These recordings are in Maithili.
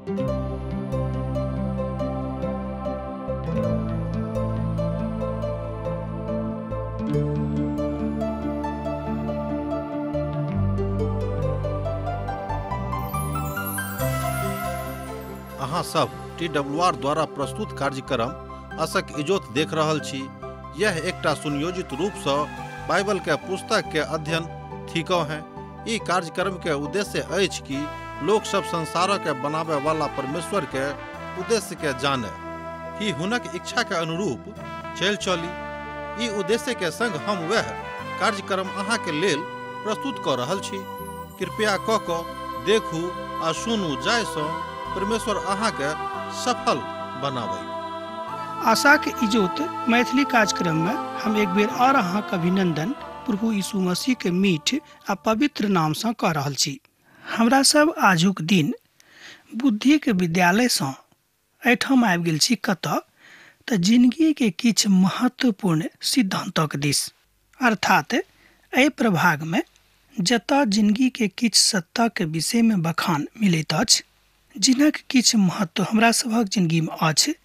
अहाँ सब TWR द्वारा प्रस्तुत कार्यक्रम आशक इजोत देख रहल छी। यह एकटा सुनियोजित रूप से बाइबल के पुस्तक के अध्ययन थिको है। ई कार्यक्रम के उद्देश्य अछि कि लोक सब संसार के बनावे वाला परमेश्वर के उद्देश्य के जाने कि हुनक इच्छा के अनुरूप चल चली। ई उद्देश्य के संग हम वह कार्यक्रम अहाँ के लेल प्रस्तुत कर रहल छी। कृपया क क देखू आ सुनू जाय सँ परमेश्वर अहाँ के सफल बनावे। आशा के इजोत मैथिली कार्यक्रम में हम एक बेर और अहाँ के अभिनंदन प्रभु यीशु मसीह के मीठ आ पवित्र नाम से कह रहल छी। हमरा सब आजुक दिन बुद्धि के विद्यालय से एहिठाम आबि गेल छी कतऽ तऽ जिंदगी के किछु महत्वपूर्ण सिद्धांतक दिस, अर्थात एहि प्रभाग में जतऽ जिंदगी के किछु सत्ता के विषय में बखान मिलैत अछि, जिनक किछु महत्व हमरा सभक जिंदगी में अछि।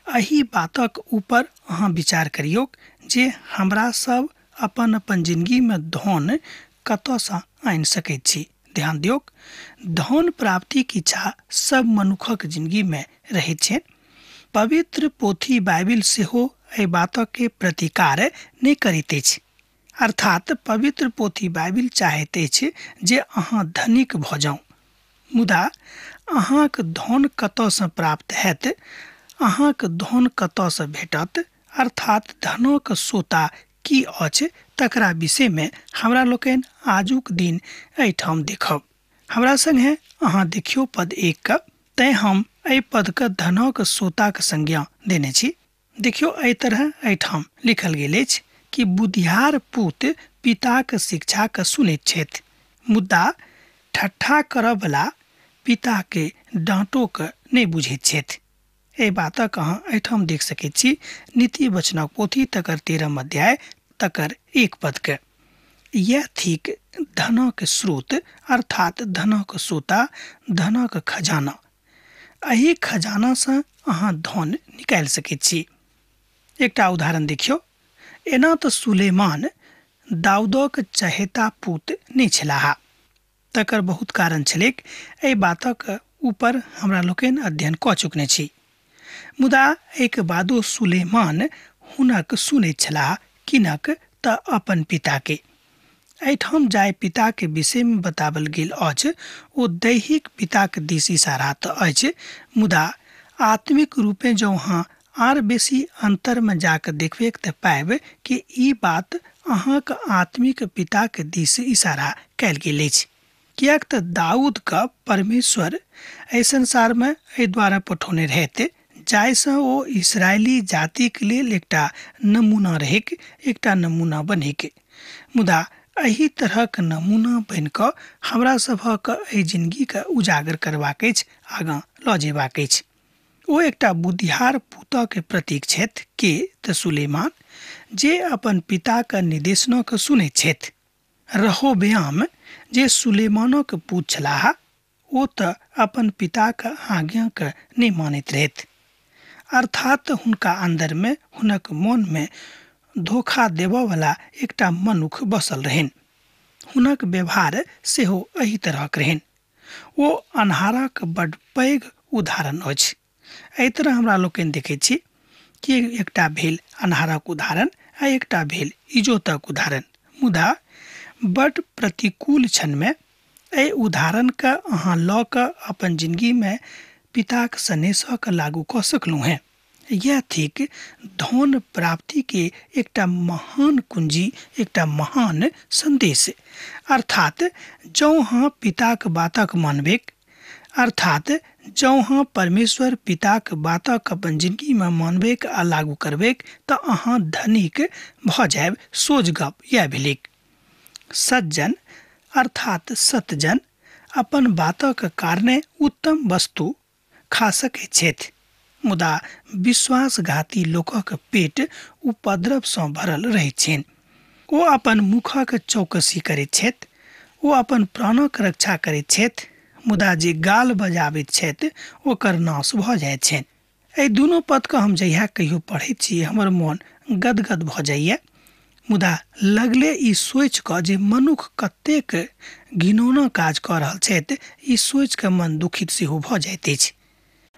एहि बातक ऊपर अहाँ विचार करियौ जे हमरा सब अपन अपन जिंदगी में धन कतऽसँ आनि सकैत छी। ध्यान दियौक, धन प्राप्ति के इच्छा सब मनुखक जिंदगी में रहैत छै। पवित्र पोथी बाइबिल सेहो एहि बातक के प्रतिकार नहि करैत अछि। अर्थात पवित्र पोथी बाइबिल चाहैत अछि जे अहाँ धनिक भऽ जाउ, मुदा अहाँक धन कतऽसँ प्राप्त हैत, अहाँक धन कतऽसँ भेटत, अर्थात धनक सोता की अछि, तकरा विषयमे हमरा लोकनि आजुक दिन एहिठाम देखब। हमरा संगे अहाँ देखियौ पद 1 के, तैं हम एहि पदके धनक सोताक संज्ञा देने छी। देखियौ एहि तरह एहिठाम लिखल गेल अछि कि बुधियार पूत पिताक शिक्षाके सुनैत छथि, मुदा ठट्ठा करऽवला पिताके डाँटोके नहि बुझैत छथि। एहि बातक अहाँ एहिठाम देख सकैत छी नीति वचनक पोथी तकर 13 अध्याय तकर 1 पदके। यह थिक धनक स्रोत, अर्थात धनक सोता, धनक खजाना। एहि खजानासँ अहाँ धन निकालि सकैत छी। एकटा उदाहरण देखियौ। एना तऽ सुलेमान दाऊदक चहेता पूत नहि छलाह, तकर बहुत कारण छलैक। एहि बातक ऊपर हमरा लोकनि अध्ययन कऽ चुकने छी। मुदा एहिके बादो सुलेमान हुनक सुनैत छलाह, किनक तऽ अपन पिताके। एहिठाम जाय पिताके विषयमे बताओल गेल अछि ओ दैहिक पिताके दिस इशारा तऽ अछि, मुदा आत्मिक रूपे जँ अहाँ आर बेसी अंतरमे जाकऽ देखबै तऽ पायब कि ई बात अहाँके आत्मिक पिताके दिस इशारा कयल गेल अछि। किएक तऽ दाऊदके परमेश्वर एहि संसारमे एहि द्वारा पठौने रहैत जाहिसँ ओ इसराइली जातिके लेल एकटा नमूना रहैक, एकटा नमूना बनैक। मुदा एहि तरहक नमूना बनि कऽ हमरा सभक एहि जिंदगीके उजागर करबाक अछि, आगाँ लऽ जेबाक अछि। ओ एकटा बुधियार पुतके प्रतीक छथि के तऽ सुलेमान, जे अपन पिताके निर्देशनके सुनैत छथि। रहोबयाम जे सुलेमानक पूत छलाह ओ तऽ अपन पिताके आज्ञाके नहि मानैत रहथि, अर्थात हुनका अन्दरमे, हुनक मोनमे धोखा देबऽवला एकटा मनुख बसल रहनि। हुनक व्यवहार सेहो एहि तरहक रहनि। ओ अन्हारक बड पैघ उदाहरण अछि। एहि तरह हमरा लोकनि देखै छी कि एकटा भेल अन्हारक उदाहरण आ एकटा भेल इजोतक उदाहरण। मुदा बड प्रतिकूल क्षणमे एहि उदाहरणके अहाँ लऽ कऽ अपन जिंदगीमे पिताक सनेसके लागू कऽ सकलहुँ हेँ। यह थिक धन प्राप्ति के एकटा महान कुंजी, एकटा महान संदेश। अर्थात जँ अहाँ पिताक बातक मानबेक, अर्थात जँ अहाँ परमेश्वर पिताक बातक अपन जिंदगीमे मानबेक आ लागू करबेक तऽ अहाँ धनिक भऽ जायब। सोझ गप यह भेलैक। सज्जन अर्थात सतजन अपन बातक कारणे उत्तम वस्तु खा सकैत छथि, मुदा विश्वासघाती लोकक पेट उपद्रवसँ भरल रहैत छनि। ओ अपन मुखक चौकसी करैत छथि, ओ अपन प्राणक रक्षा करैत छथि, मुदा जे गाल बजाबैत छथि ओकर नाश भऽ जाइत छनि। एहि दुनू पदके हम जहिया कहियो पढ़ैत छी हमर मोन गदगद भऽ जाइए, मुदा लगले ई सोचि कऽ जे मनुख कतेक घिनौना काज कऽ रहल छथि, ई सोचि कऽ मन दुखित सेहो भऽ जाइत अछि।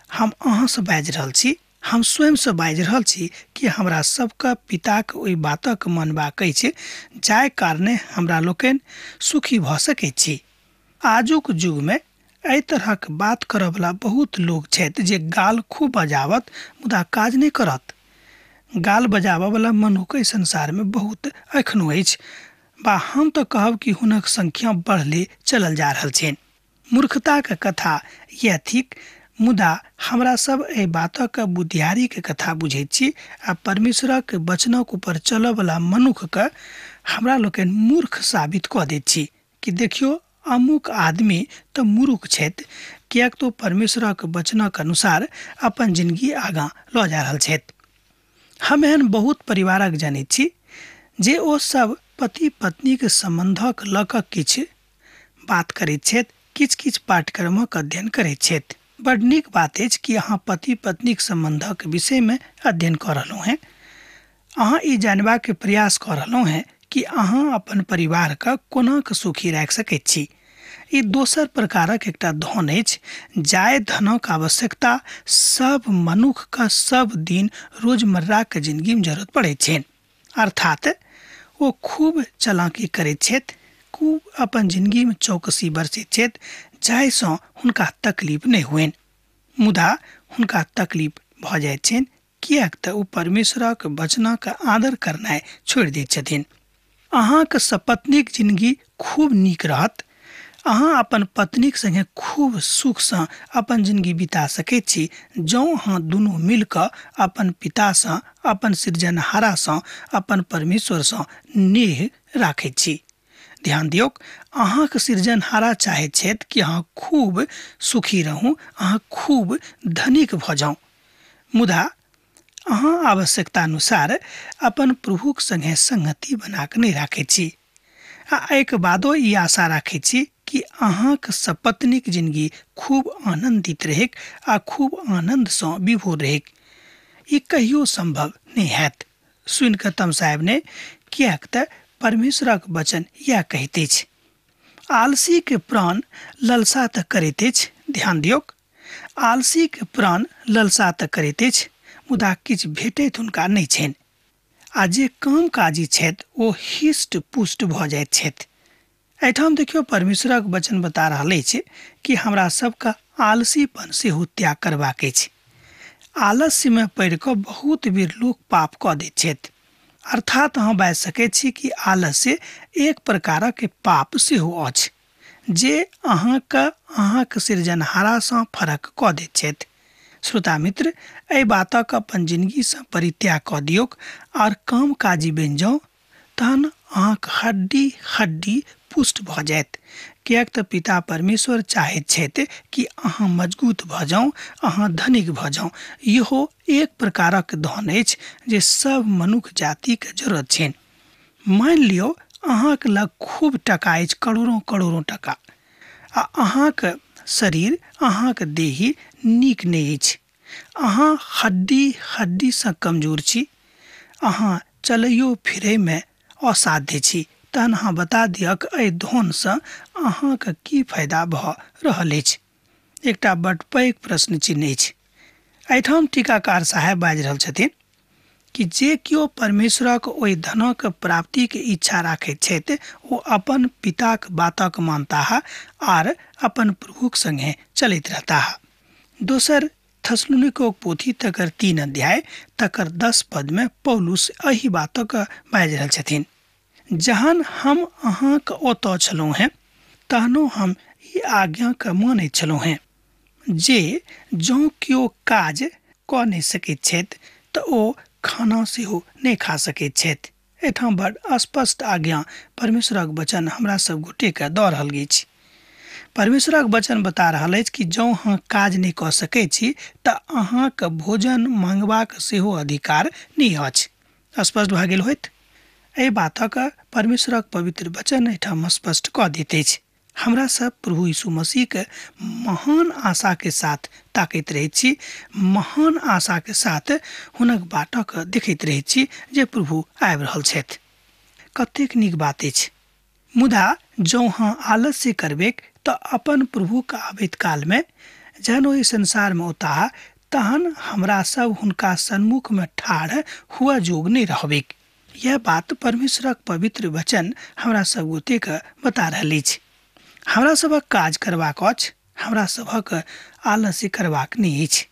हम अहाँसँ बाजि रहल छी, हम स्वयंसँ बाजि रहल छी कि हमरा सबके पिताक ओहि बातक मानबाक अछि जाहि कारणे हमरा लोकनि सुखी भऽ सकैत छी। आजुक युगमे एहि तरहक बात करऽवला बहुत लोक छथि जे गाल खूब बजावत मुदा काज नहि करत। गाल बजाबऽवला मनुख एहि संसारमे बहुत एखनो अछि, बा हम तऽ कहब कि हुनक संख्या बढ़ले चलल जा रहल छनि। मूर्खताक कथा यैह थिक, मुदा हमरा सब एहि बातक बुद्धियारीके कथा बुझैत छी आ परमेश्वरक वचनक ऊपर चलऽवला मनुखके हमरा लोकनि मूर्ख साबित कऽ दैत छी कि देखियौ अमुक आदमी तऽ मूर्ख छथि, किएक तऽ परमेश्वरक वचनक अनुसार अपन जिंदगी आगाँ लऽ जा रहल छथि। हम एहन बहुत परिवारक जनैत छी जे ओ सब पति पत्नीके सम्बन्धक लऽ कऽ किछु बात करैत छथि, किछु किछु पाठ्यक्रमक अध्ययन करैत छथि। बड नीक बात अछि कि अहाँ पति पत्नीक सम्बन्धक विषयमे अध्ययन कऽ रहलहुँ हेँ। अहाँ ई जानबाके प्रयास कऽ रहलहुँ हेँ कि अहाँ अपन परिवारके कोना कऽ सुखी राखि सकैत छी। ई दोसर प्रकारक एकटा धन अछि जाहि धनक आवश्यकता सब मनुखके सब दिन रोजमर्राके जिंदगीमे जरूरत पड़ैत छनि। अर्थात ओ खूब चलाकी करैत छथि, खूब अपन जिंदगीमे चौकसी बरसैत छथि जाहिसँ हुनका तकलीफ नहि होइन, मुदा हुनका तकलीफ भऽ जाइत छनि किएक तऽ ओ परमेश्वरक वचनक आदर करनाइ छोड़ि दैत छथिन। अहाँके सपत्नीक जिंदगी खूब नीक रहत, अहाँ अपन पत्नीक संगे खूब सुखसँ अपन जिंदगी बिता सकैत छी जँ अहाँ दुनू मिलकऽ अपन पितासँ, अपन सृजनहारासँ, अपन परमेश्वरसँ नेह राखैत छी। ध्यान दियौक, अहाँके सृजनहारा चाहैत छथि कि अहाँ खूब सुखी रहू, अहाँ खूब धनिक भऽ जाउ, मुदा अहाँ आवश्यकतानुसार अपन प्रभुक संगे संगति बना कऽ नहि राखैत छी आ एहिके बादो ई आशा राखैत छी कि अहाँके सपत्नीक जिंदगी खूब आनन्दित रहैक आ खूब आनन्दसँ विभोर रहैक। ई कहियो सम्भव नहि हैत। सुनि कऽ तमसायब नहि, किएक तऽ परमेश्वरक वचन इएह कहैत अछि। आलसीके प्राण ललसा तऽ करैत अछि, ध्यान दियौक, आलसीके प्राण ललसा तऽ करैत अछि मुदा किछु भेटैत हुनका नहि छनि, आ जे काम काजी छथि ओ हिष्ट पुष्ट भऽ जाइत छथि। एहिठाम देखियौ परमेश्वरक वचन बता रहल अछि कि हमरा सबके आलसीपन सेहो त्याग करबाक अछि। आलस्यमे पड़ि कऽ बहुत बेर लोक पाप कऽ दैत छथि। अर्थात अहाँ बाजि सकैत छी कि आलस्य एक प्रकारक पाप सेहो अछि जे अहाँके अहाँके सृजनहारासँ फरक कऽ दैत छथि। श्रोता मित्र, एहि बातक अपन जिंदगीसँ परित्याग कऽ दियौक आर काम काजी बनि जाउ, तहन अहाँके हड्डी हड्डी पुष्ट भऽ जायत, किएक तऽ पिता परमेश्वर चाहैत छथि कि अहाँ मजबूत भऽ जाउ, अहाँ धनिक भऽ जाउ। इहो एक प्रकारक धन अछि जे सब मनुख जातिके जरूरत छनि। मानि लियौ अहाँके लग खूब टका अछि, करोड़ों करोड़ों टका, आ अहाँके शरीर, अहाँके देही नीक नहि अछि, अहाँ हड्डी हड्डीसँ कमजोर छी, अहाँ चलैयो फिरैमे असाध्य छी, तहन अहाँ बता दिअ एहि धनसँ अहाँके की फायदा भऽ रहल अछि। एकटा बड पैघ प्रश्न चिन्ह अछि। एहिठाम टीकाकार साहेब बाजि रहल छथिन कि जे केओ परमेश्वरक ओहि धनक प्राप्तिके इच्छा राखैत छथि ओ अपन पिताक बातक मानताह आर अपन प्रभुक संगे चलैत रहताह। दोसर थेसलोनिकोक पोथी तकर 3 अध्याय तकर 10 पदमे पौलुस एहि बातक बाजि रहल छथिन, जहन हम अहाँके ओतऽ छलहुँ हेँ तहनो हम ई आज्ञाके मानैत छलहुँ हेँ जे जँ केओ काज कऽ नहि सकैत छथि तऽ ओ खाना सेहो नहि खा सकैत छथि। एहिठाम बड स्पष्ट आज्ञा परमेश्वरक वचन हमरा सब गोटेके दऽ रहल अछि। परमेश्वरक वचन बता रहल अछि कि जँ अहाँ काज नहि कऽ सकैत छी तऽ अहाँके भोजन मांगबाक सेहो अधिकार नहि अछि। स्पष्ट भऽ गेल होइत। एहि बातक परमेश्वरक पवित्र वचन एहिठाम स्पष्ट कऽ दैत अछि। हमरा सब प्रभु यीशु मसीह के महान आशा के साथ ताकैत रहैत छी, महान आशा के साथ हुनक बाटक देखैत रहैत छी जे प्रभु आबि रहल छथि। कतेक नीक बात अछि। मुदा जँ अहाँ आलस्य करबेक तऽ अपन प्रभुके आबैत कालमे जहन ओहि संसारमे औताह तहन हमरा सब हुनका सन्मुखमे ठाढ़ हुआ जोग नहि रहबेक। यह बात परमेश्वरक पवित्र वचन हमरा सब गोटेके बता रहल अछि। हमरा सभक काज करबाक अछि, हमरा सभक आलस्य करबाक नहि अछि।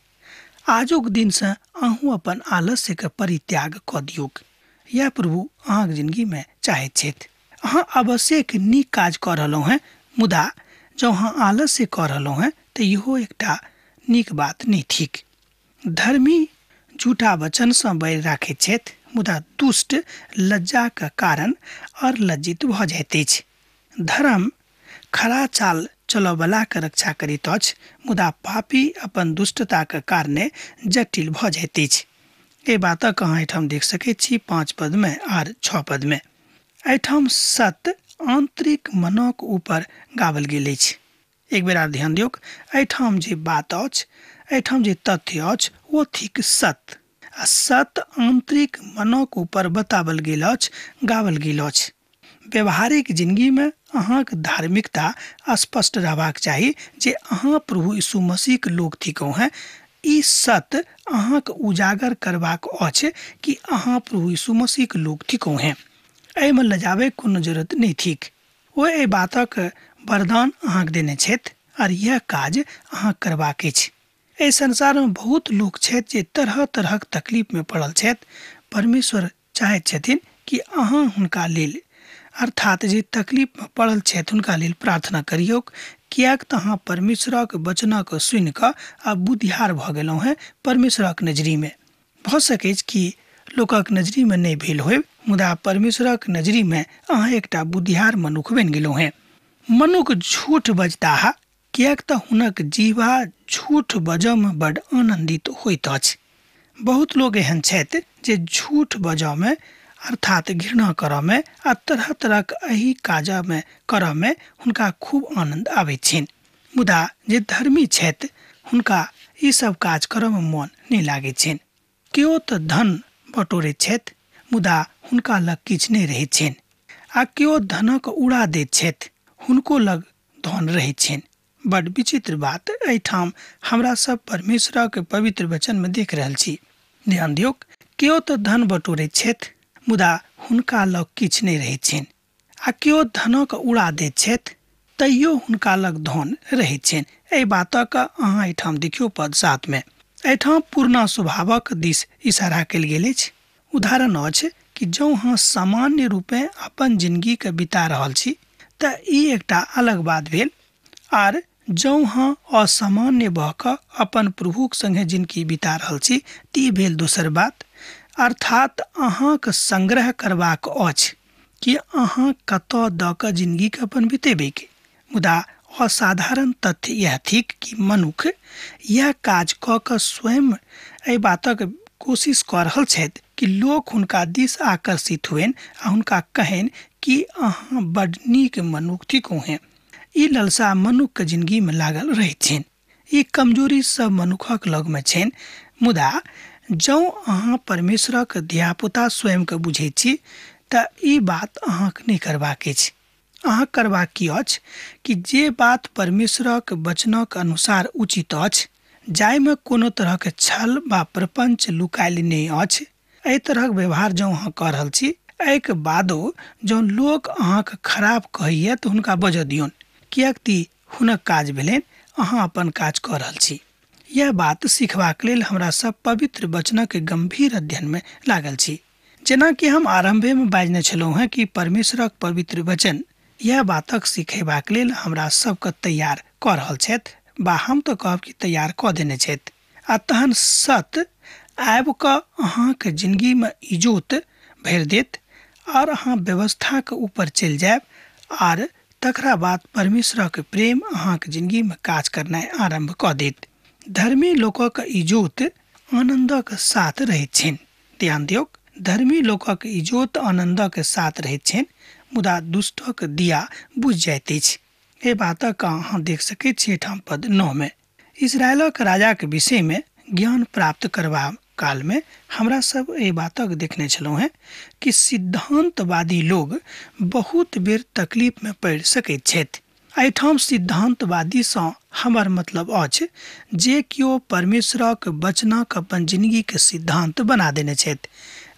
आजुक दिनसँ अहूँ अपन आलस्यके परित्याग कऽ दियौक। यह प्रभु अहाँके जिंदगीमे चाहैत छथि। अहाँ अवश्यक नीक काज कऽ रहलहुँ हेँ, मुदा जँ अहाँ आलस्य कऽ रहलहुँ हेँ तऽ इहो एकटा नीक बात नहि थिक। धर्मी झूठा वचनसँ बैर राखैत छथि, मुदा दुष्ट लज्जाक कारण और लज्जित भऽ जाइत अछि। धर्म खरा चाल चलऽवलाके रक्षा करैत अछि, मुदा पापी अपन दुष्टताक कारणे जटिल भऽ जाइत अछि। एहि बातक अहाँ एहिठाम देख सकैत छी 5 पदमे आर 6 पदमे। एहिठाम सत्य आंतरिक मनक ऊपर गावल गेल अछि। एक बेर आर ध्यान दियौक, एहिठाम जे बात अछि, एहिठाम जे तथ्य अछि ओ थिक सत्य, आ सत्य आंतरिक मनक ऊपर बतावल गेल अछि, गावल गेल अछि। व्यवहारिक जिंदगीमे अहाँक धार्मिकता स्पष्ट रहबाक चाही जे अहाँ प्रभु यीशु मसीहके लोक थिकहुँ हेँ। ई सत्य अहाँके उजागर करबाक अछि कि अहाँ प्रभु यीशु मसीहके लोक थिकहुँ हेँ। एहिमे लजाबैके कोनो जरूरत नहि थिक। ओ एहि बातक वरदान अहाँके देने छथि आर यह काज अहाँ करबाक अछि। एहि संसारमे बहुत लोक छथि जे तरह तरहक तकलीफमे पड़ल छथि। परमेश्वर चाहैत छथिन कि अहाँ हुनका लेल, अर्थात जे तकलीफमे पड़ल छथि हुनका लेल प्रार्थना करियौक, किएक तऽ अहाँ परमेश्वरक वचनक सुनि कऽ आब बुधियार भऽ गेलहुँ हेँ परमेश्वरक नजरीमे। भऽ सकैछ कि लोकक नजरीमे नहि भेल होय, मुदा परमेश्वरक नजरीमे अहाँ एकटा बुधियार मनुख बनि गेलहुँ हेँ। मनुख झूठ बजताह किएक तऽ हुनक जीवा झूठ बजऽमे बड आनन्दित होइत अछि। बहुत लोक एहन छथि जे झूठ बजऽमे, अर्थात घृणा करऽमे आ तरह तरहक एहि काजमे करऽमे हुनका खूब आनन्द आबैत छनि। मुदा जे धर्मी छथि हुनका ई सब काज करऽमे मन नहि लागैत छनि। केओ तऽ धन बटोरैत छथि, मुदा हुनका लग किछु नहि रहैत छनि, आ केओ धनक उड़ा दैत छथि, हुनको लग धन रहैत छनि। बड विचित्र बात एहिठाम हमरा सब परमेश्वरक पवित्र वचनमे देख रहल छी। ध्यान दियौक, केओ तऽ धन बटोरैत छथि, मुदा हुनका लग किछु नहि रहैत छनि, आ केओ धनक उड़ा दैत छथि तैयो हुनका लग धन रहैत छनि। एहि बातक अहाँ एहिठाम देखियौ पद 7 मे। एहिठाम पुरना स्वभावक दिस इशारा कयल गेल अछि। उदाहरण अछि कि जँ अहाँ सामान्य रूपे अपन जिंदगीके बिता रहल छी तऽ ई एकटा अलग बात भेल, आर जँ अहाँ असामान्य भऽ कऽ अपन प्रभुक संगे जिंदगी बिता रहल छी तऽ ई भेल दोसर बात। अर्थात अहाँके संग्रह करबाक अछि कि अहाँ कतऽ दऽ कऽ जिंदगीके अपन बितेबैके। मुदा असाधारण तथ्य यह थिक कि मनुख यह काज कऽ कऽ स्वयं एहि बातक कोशिश कऽ रहल छथि कि लोक हुनका दिस आकर्षित होइन आ हुनका कहनि कि अहाँ बड नीक मनुख थिकहुँ हेँ। ई ललसा मनुखके जिंदगीमे लागल रहैत छनि। ई कमजोरी सब मनुखक लगमे छनि। मुदा जँ अहाँ परमेश्वरक धियापुता स्वयंके बुझैत छी तऽ ई बात अहाँके नहि करबाक अछि। अहाँ करबाक की अछि कि जे बात परमेश्वरक वचनक अनुसार उचित अछि, जाहिमे कोनो तरहक छल वा प्रपंच लुकायल नहि अछि, एहि तरहक व्यवहार जँ अहाँ कऽ रहल छी, एहिके बादो जँ लोक अहाँके खराब कहैया तऽ हुनका बजऽ दियौन, किएक तऽ हुनक काज भेलनि, अहाँ अपन काज कऽ रहल छी। यह बात सीखबाक लेल हमरा सब पवित्र वचनक गंभीर अध्ययनमे लागल छी। जेनाकि हम आरम्भेमे बाजने छलहुँ हेँ कि परमेश्वरक पवित्र वचन यह बातक सिखेबाक लेल हमरा सबके तैयार कऽ रहल छथि, बा हम तऽ कहब कि तैयार कऽ देने छथि। आ तहन सत्य आबि कऽ अहाँके जिंदगीमे इजोत भरि देत और अहाँ व्यवस्थाके ऊपर चलि जायब, आर तकरा बाद परमेश्वरक प्रेम अहाँके जिंदगीमे काज करनाइ आरम्भ कऽ देत। धर्मी लोकक इजोत आनन्दक साथ रहैत छनि। ध्यान दियौक, धर्मी लोकक इजोत आनन्दक साथ रहैत छनि, मुदा दुष्टक दिया बुझि जाइत अछि। एहि बातक अहाँ देख सकैत छी एहिठाम पद 9 में। इसराइलक राजाक विषय में ज्ञान प्राप्त करबा काल में हमरा सब एहि बातक देखने छलहुँ हेँ कि सिद्धांतवादी लोग बहुत बेर तकलीफ में पड़ि सकैत छथि। एहिठाम सिद्धांतवादीसँ हमर मतलब अछि जे केओ परमेश्वरक वचनक अपन जिंदगीके सिद्धांत बना देने छथि।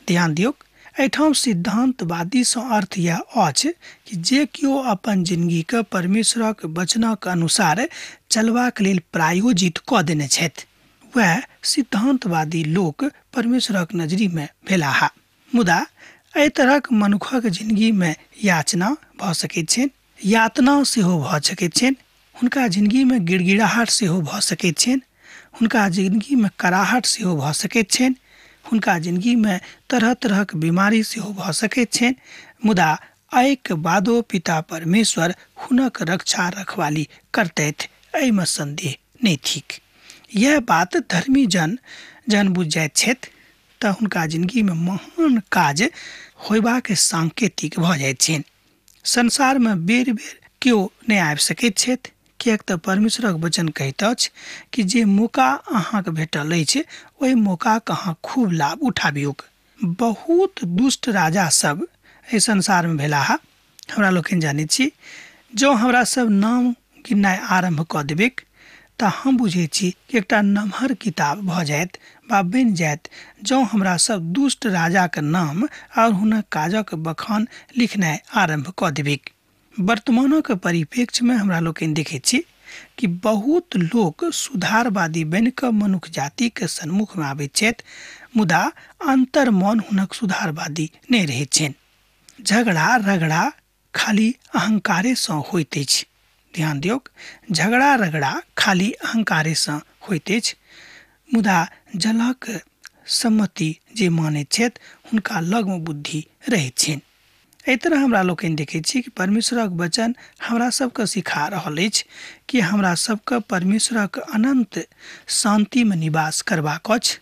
ध्यान दियौक, एहिठाम सिद्धांतवादीसँ अर्थ यह अछि कि जे केओ अपन जिंदगीके परमेश्वरक वचनक अनुसार चलबाक लेल प्रायोजित कऽ देने छथि, वएह सिद्धांतवादी लोक परमेश्वरक नजरीमे भेलाह। मुदा एहि तरहक मनुखक जिंदगीमे याचना भऽ सकैत छनि, यातना सेहो भऽ सकैत छनि, हुनका जिंदगीमे गिड़गिड़ाहट सेहो भऽ सकैत छनि, हुनका जिंदगीमे कराहट सेहो भऽ सकैत छनि, हुनका जिंदगीमे तरह तरहक बीमारी सेहो भऽ सकैत छनि। मुदा एहिके बादो पिता परमेश्वर हुनक रक्षा रखवाली करतथि, एहिमे संदेह नहि थिक। यह बात धर्मी जन जहन बुझि जाइत छथि तऽ हुनका जिंदगीमे महान काज होयबाक सांकेतिक भऽ जाइत छनि। संसारमे बेर बेर केओ नहि आबि सकैत छथि, किएक तऽ परमेश्वरक वचन कहैत अछि कि जे मौका अहाँके भेटल अछि ओहि मौकाके अहाँ खूब लाभ उठाबियौक। बहुत दुष्ट राजा सब एहि संसारमे भेलाह, हमरा लोकनि जानैत छी। जँ हमरा सब नाम गिननाइ आरम्भ कऽ देबैक तऽ हम बुझै छी कि एकटा नमहर किताब भऽ जायत वा बनि जायत जँ हमरा सब दुष्ट राजाके नाम आओर हुनक काजक बखान लिखनाइ आरम्भ कऽ देबैक। वर्तमानक परिप्रेक्ष्यमे हमरा लोकनि देखैत छी कि बहुत लोक सुधारवादी बनि कऽ मनुख जातिके सन्मुखमे आबैत छथि, मुदा अंतर्मन हुनक सुधारवादी नहि रहैत छनि। झगड़ा रगड़ा खाली अहंकारेसँ होइत अछि। ध्यान दियौक, झगड़ा रगड़ा खाली अहंकारेसँ होइत अछि, मुदा जलक सम्मति जे मानैत छथि हुनका लगमे बुद्धि रहैत छनि। एहि तरह हमरा लोकनि देखैत छी कि परमेश्वरक वचन हमरा सबके सिखा रहल अछि कि हमरा सबके परमेश्वरक अनंत शांतिमे निवास करबाक अछि,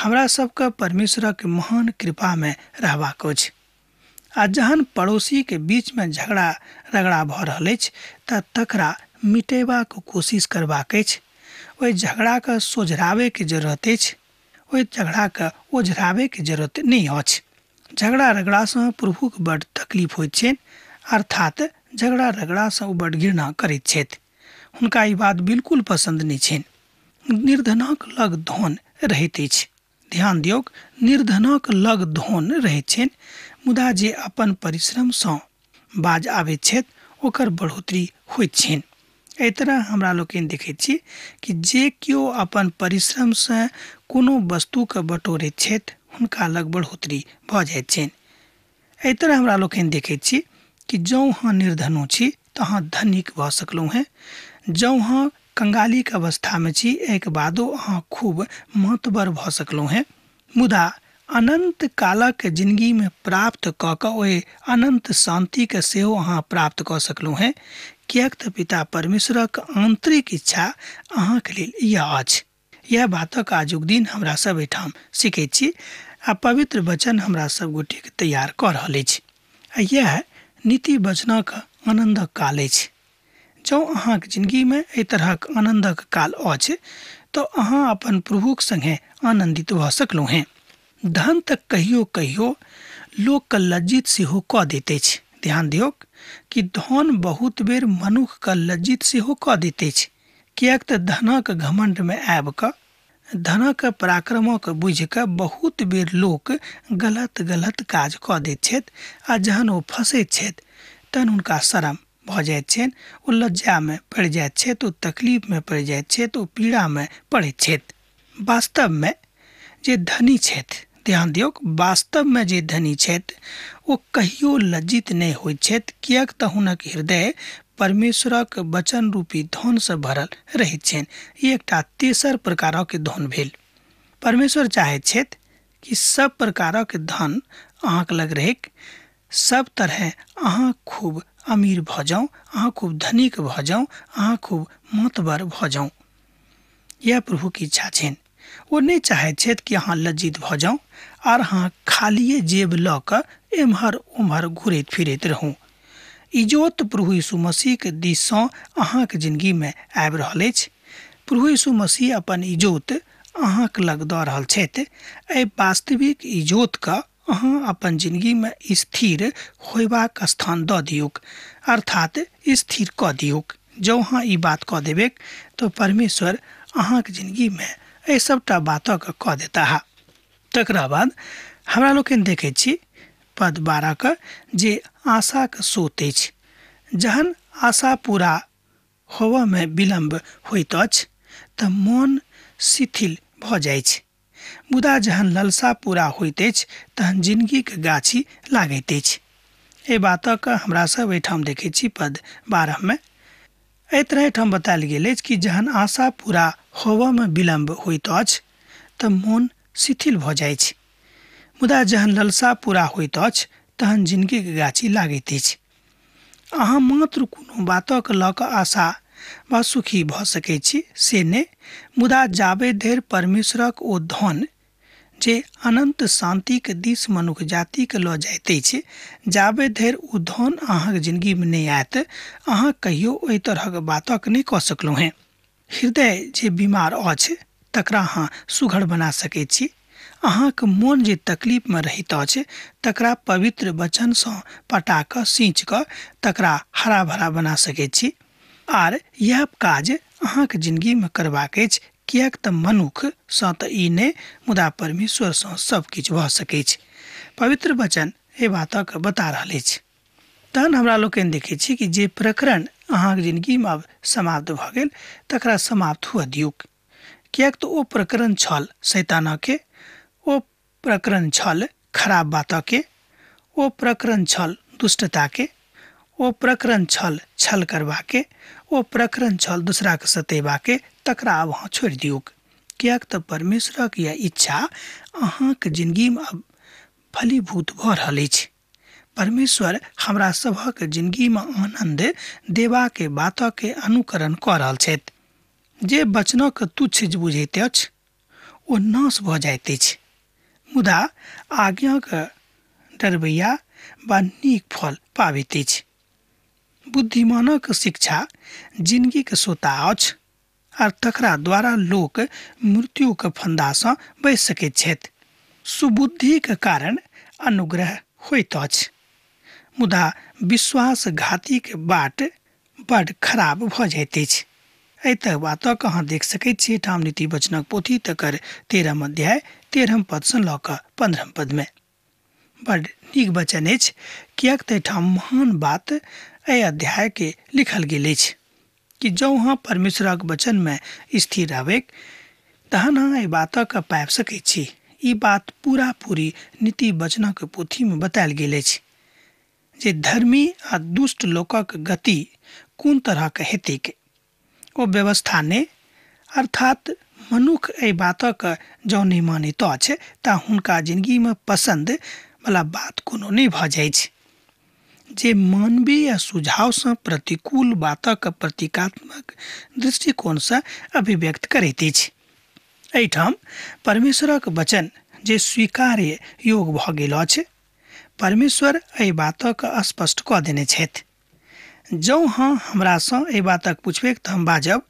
हमरा सबके परमेश्वरक महान कृपामे रहबाक अछि। आ जहन पड़ोसीके बीचमे झगड़ा रगड़ा भऽ रहल अछि तऽ तकरा मिटेबाक कोशिश करबाक अछि, ओहि झगड़ाके सोझराबैके जरूरत अछि, ओहि झगड़ाके ओझराबैके जरूरत नहि अछि। झगड़ा रगड़ासँ प्रभुके बड्ड तकलीफ होइत छनि, अर्थात झगड़ा रगड़ासँ ओ बड्ड घृणा करैत छथि, हुनका ई बात बिल्कुल पसन्द नहि छनि। निर्धनक लग धन रहैत अछि। ध्यान दियौक, निर्धनक लग धन रहैत छनि, मुदा जे अपन परिश्रमसँ बाज आबैत छथि ओकर बढ़ोतरी होइत छनि। एहि तरह हमरा लोकनि देखैत छी कि जे केओ अपन परिश्रमसँ कोनो वस्तुके बटोरैत छथि हुनका लग बढ़ोतरी भऽ जाइत छनि। एहि तरह हमरा लोकनि देखैत छी कि जँ अहाँ निर्धनो छी तऽ अहाँ धनिक भऽ सकलहुँ हेँ, जँ अहाँ कंगालीके अवस्थामे छी एहिके बादो अहाँ खूब महतबर भऽ सकलहुँ हेँ। मुदा अनंत कालक जिंदगीमे प्राप्त कऽ कऽ ओहि अनंत शांतिके सेहो अहाँ प्राप्त कऽ सकलहुँ हेँ, किएक तऽ पिता परमेश्वरक आंतरिक इच्छा अहाँके लेल यह अछि। यह बातक आजुक दिन हमरा सब एहिठाम सीखैत छी आ पवित्र वचन हमरा सब गोटेके तैयार कऽ रहल अछि। आ यह नीति वचनक आनन्दक काल अछि। जँ अहाँके जिंदगीमे एहि तरहक आनन्दक काल अछि तऽ अहाँ अपन प्रभुक संगे आनन्दित भऽ सकलहुँ हेँ। धन तऽ कहियो कहियो लोकके लज्जित सेहो कऽ दैत अछि। ध्यान दियौक कि धन बहुत बेर मनुखके लज्जित सेहो कऽ दैत अछि, किएक तऽ धनक घमंडमे आबि कऽ धनक पराक्रमक बुझि कऽ बहुत बेर लोक गलत गलत काज कऽ दैत छथि आ जहन ओ फँसैत छथि तहन हुनका शरम भऽ जाइत छनि, ओ लज्जामे पड़ि जाइत छथि, ओ तकलीफमे पड़ि जाइत छथि, ओ पीड़ामे पड़ैत छथि। वास्तवमे जे धनी छथि, ध्यान दियौक, वास्तवमे जे धनी छथि ओ कहियो लज्जित नहि होइत छथि, किएक तऽ हुनक हृदय परमेश्वरक वचन रूपी धनसँ भरल रहैत छनि। ई एकटा तेसर प्रकारक धन भेल। परमेश्वर चाहैत छथि कि सब प्रकारक धन अहाँके लग रहैक, सब तरहे अहाँ खूब अमीर भऽ जाउ, अहाँ खूब धनिक भऽ जाउ, अहाँ खूब महतबर भऽ जाउ। यह प्रभुके इच्छा छनि। ओ नहि चाहैत छथि कि अहाँ लज्जित भऽ जाउ आर अहाँ खालिए जेब लऽ कऽ एम्हर ओम्हर घुरैत फिरैत रहू। इजोत प्रभु यीशु मसीहके दिससँ अहाँके जिंदगीमे आबि रहल अछि। प्रभु यीशु मसीह अपन इजोत अहाँके लग दऽ रहल छथि। एहि वास्तविक इजोतके अहाँ अपन जिंदगीमे स्थिर होयबाक स्थान दऽ दियौक, अर्थात स्थिर कऽ दियौक। जँ अहाँ ई बात कऽ देबेक तऽ परमेश्वर अहाँके जिंदगीमे एहि सभटा बातके कऽ देताह। तकरा बाद हमरा लोकनि देखै छी पद 12 के जे आशाके सोत अछि। जहन आशा पूरा होबऽमे विलम्ब होइत अछि तऽ मन शिथिल भऽ जाइत छै, मुदा जहन ललसा पूरा होइत अछि तहन जिनगीके गाछी लागैत अछि। एहि बातक हमरा सब एहिठाम देखै छी पद 12 मे। एहि तरह एहिठाम बतायल गेल अछि कि जहन आशा पूरा होबऽमे विलम्ब होइत अछि तऽ मन शिथिल भऽ जाइ छै, मुदा जहन ललसा पूरा होइत अछि तहन जिनगीके गाछी लागैत अछि। अहाँ मात्र कोनो बातक लऽ कऽ आशा वा सुखी भऽ सकै छी से नहि, मुदा जाबे धरि परमेश्वरक ओ धन जे अनन्त शान्तिके दिस मनुख जातिके लऽ जाइत अछि, जाबे धरि ओ धन अहाँके जिनगीमे नहि आयत, अहाँ कहियो ओहि तरहक बातक नहि कऽ सकलहुँ हेँ। हृदय जे बीमार अछि तकरा अहाँ सुघड़ बना सकै छी। अहाँके मोन जे तकलीफमे रहैत अछि तकरा पवित्र वचनसँ पटा कऽ सींच कऽ तकरा हरा भरा बना सकै छी। आर यह काज अहाँके जिनगीमे करबाक अछि, किएक तऽ मनुखसँ तऽ ई नहि, मुदा परमेश्वरसँ सब किछु भऽ सकैछ। पवित्र वचन एहि बातक बता रहल अछि। तहन हमरा लोकनि देखै छी कि जे प्रकरण अहाँके जिनगीमे आब समाप्त भऽ गेल तकरा समाप्त हुअ दियौक, किएक तऽ ओ प्रकरण छल शैतानके, ओ प्रकरण छल खराब बातके, ओ प्रकरण छल दुष्टताके, ओ प्रकरण छल छल करबाके, ओ प्रकरण छल दूसराके सतेबाके। तकरा आब अहाँ छोड़ि दियौक, किएक तऽ परमेश्वरक यह इच्छा अहाँके जिनगीमे आब फलीभूत भऽ रहल अछि। परमेश्वर हमरा सभक जिनगीमे आनन्द देबाके बातके अनुकरण कऽ रहल छथि। जे वचनक तुच्छ बुझैत अछि ओ नाश भऽ जाइत अछि, मुदा आज्ञाके डरबैया वा नीक फल पाबैत अछि। बुद्धिमानक शिक्षा जिनगीके सोता अछि आर तकरा द्वारा लोक मृत्युके फंदासँ बचि सकैत छथि। सुबुद्धिके कारण अनुग्रह होइत अछि, मुदा विश्वासघातीके बाट बड खराब भऽ जाइत अछि। एहि तरह बातक अहाँ देख सकैत छी ठाम नीति वचनक पोथी तकर 13 अध्याय 13 पदसँ लऽ कऽ 15 पदमे। बड नीक वचन अछि, किएक तऽ एहिठाम महान बात एहि अध्यायके लिखल गेल अछि कि जँ अहाँ परमेश्वरक वचनमे स्थिर रहबै तहन अहाँ एहि बातक पाबि सकै छी। ई बात पूरा पूरी नीति वचनक पोथीमे बतायल गेल अछि जे धर्मी आ दुष्ट लोकक गति कोन तरहक हेतैक। ओ व्यवस्था ने, अर्थात मनुख एहि बातक जँ नहि मानैत अछि तऽ हुनका जिनगीमे पसन्द वाला बात कोनो नहि भऽ जाइ छै। जे मानवीय सुझावसँ प्रतिकूल बातक प्रतीकात्मक दृष्टिकोणसँ अभिव्यक्त करैत अछि। एहिठाम परमेश्वरक वचन जे स्वीकार्य योग भऽ गेल अछि, परमेश्वर एहि बातक स्पष्ट कऽ देने छथि। जँ अहाँ हमरासँ एहि बातक पुछबै तऽ हम बाजब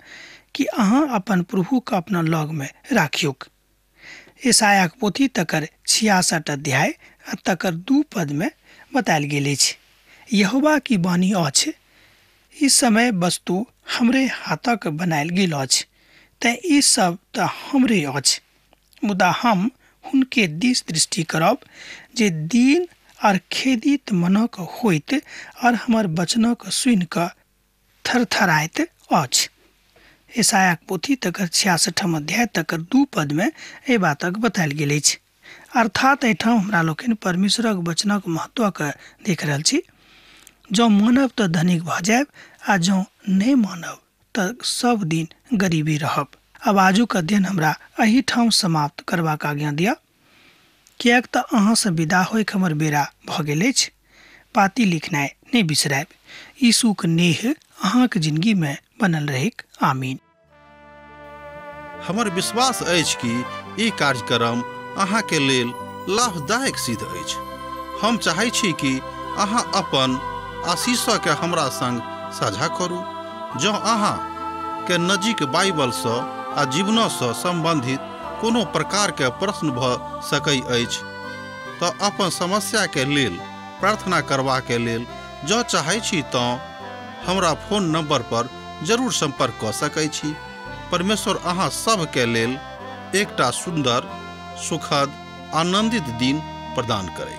कि अहाँ अपन प्रभुके अपना लगमे राखियौक। यशायाक पोथी तकर 66 अध्याय आ तकर 2 पदमे बतायल गेल अछि, यहोवा की वाणी अछि, ई समय वस्तु हमरे हाथक बनायल गेल अछि, तेँ ई सब तऽ हमरे अछि, मुदा हम हुनके दिस दृष्टि करब जे दीन आर खेदित मनक होइत और हमर वचनक सुनि कऽ थरथराइत अछि। यशायाक पोथी तकर 66 अध्याय तकर 2 पदमे एहि बातक बतायल गेल अछि। अर्थात एहिठाम हमरा लोकनि परमेश्वरक वचनक महत्वके देख रहल छी। जँ मानब तऽ धनिक भऽ जायब आ जँ नहि मानब तऽ सब दिन गरीबी रहब। आब आजुक अध्ययन हमरा एहिठाम समाप्त करबाक आज्ञा दिअ, किएक तऽ अहाँसँ विदा होइके हमर बेरा भऽ गेल अछि। पाती लिखनाइ नहि बिसरायब। यीशुक नेह अहाँके जिनगीमे बनल रहैक। आमीन। हमर विश्वास अछि कि ई कार्यक्रम अहाँके लेल लाभदायक सिद्ध अछि। हम चाहै छी कि अहाँ अपन आशीषके हमरा संग साझा करू। जँ अहाँ के नजीक बाइबलसँ आ जीवनसँ सम्बन्धित कोनो प्रकारके प्रश्न भऽ सकै अछि तऽ अपन समस्याके लेल प्रार्थना करबाके लेल जँ चाहै छी तँ हमरा फोन नंबर पर जरूर संपर्क कऽ सकै छी। परमेश्वर अहाँ सबके लेल एकटा सुंदर, सुखद, आनंदित दिन प्रदान करे।